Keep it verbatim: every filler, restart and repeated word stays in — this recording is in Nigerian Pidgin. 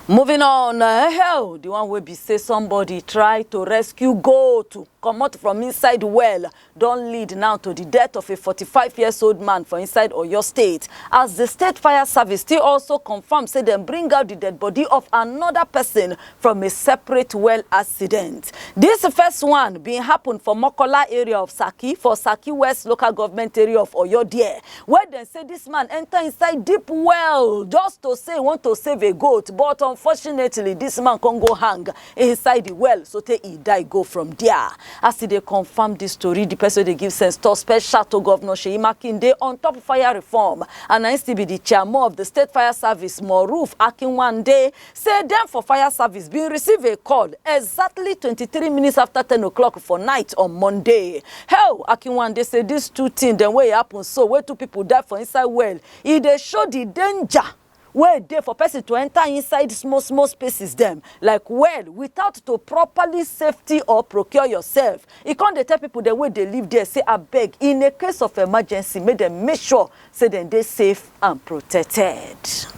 Moving on, uh, hell, the one wey be say somebody try to rescue goat to comot from inside well don lead now to the death of a forty-five years old man for inside Oyo State, as the State Fire Service still also confirm say dem bring out the dead body of another person from a separate well accident. This first one bin happen for Mokola area of Saki, for Saki West local government area of Oyo there, where dem say this man enter inside deep well just to say he want to save a goat, but unfortunately this man come go hang inside the well sotey he die go from there. As e dey confirm this story, the person wey dey give sense talk special to Governor Seyi Makinde on top fire reform, and na him still be the chairman of the State Fire Service, Moruf Akinwande, say dem for fire service bin receive a call exactly twenty-three minutes after ten o'clock for night on Monday. Hell, Akinwande say these two things dem wey happen so, wey two people die for inside well, e dey show the danger wey dey for person to enter inside small small spaces dem like well without to properly safety or procure yourself. E come dey tell people dem wey dey live there say abeg, in a case of emergency, make dem make sure say dem dey safe and protected.